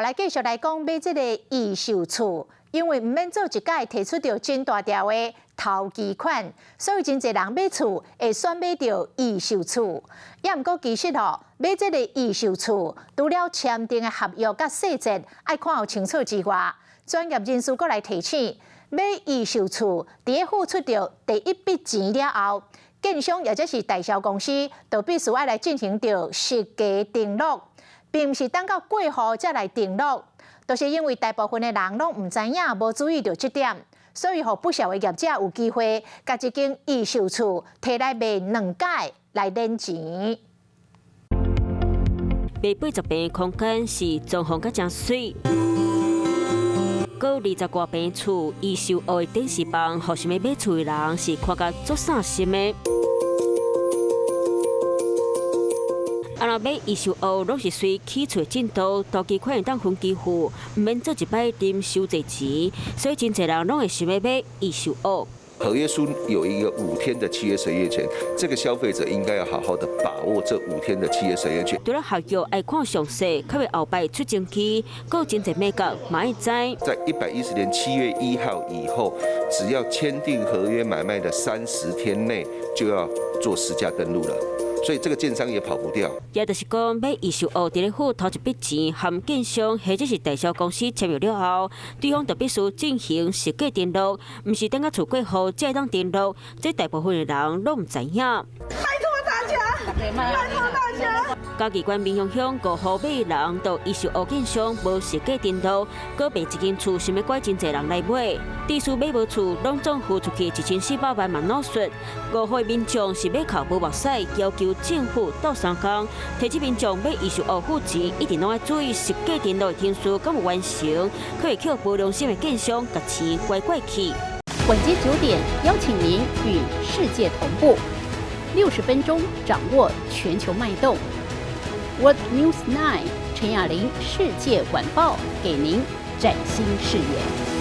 來繼續來講買這個預售厝，因為毋免做一擺提出著真大條的頭期款，所以真濟人買厝會選買著預售厝。也毋過其實吼，買這個預售厝，除了簽訂的合約佮細節愛看予清楚之外，專業人士閣來提醒，買預售厝，佇咧付出著第一筆錢了後，建商抑者是代銷公司，就必須愛來進行著實價登錄，並毋是等到過戶才來登錄。就是因為大部分的人攏毋知影，無注意著這點，所以予不肖的業者有機會，共一間預售厝提來賣兩擺來練錢。賣80坪空間是裝潢閣誠媠，閣20外坪厝預售屋的展示房，予想欲買厝的人是看甲足散心的。啊，若買預售屋，攏是隨起厝進度，頭期款會當分期付，毋免做一擺斟傷濟錢，所以真濟人攏會想欲買預售屋。合約書有一個五天的契約審閱權，這個消費者應該要好好的把握這五天的契約審閱權。除了合約愛看詳細，較袂後擺出爭議，閣有真濟眉角嘛愛知。在110年7月1號以後，只要簽訂合約買賣的30天內，就要做實價登錄了。所以這個建商也跑不掉。也就是講，買預售屋，佇咧付頭一筆錢，和建商或者是代銷公司簽約了後，對方就必須進行實價登錄，毋是等到厝過戶才會當登錄。這大部分的人攏毋知影。拜託大家，拜託大家。嘉義縣民雄鄉五號買人到預售屋建商無實價登錄，閣賣一間厝，想欲拐真濟人來買。地主買無厝，攏總付出去1400萬嘛腦損。五號民眾是欲哭無目屎，要求政府鬥相共，提醒民眾買預售屋付錢，一定攏愛注意實價登錄的程序敢有完成，可會去無良心的建商共錢拐過去。晚間9點，邀請您與世界同步，60分鐘掌握全球脈動。World News 9 陳雅玲世界晚報，給您嶄新視野。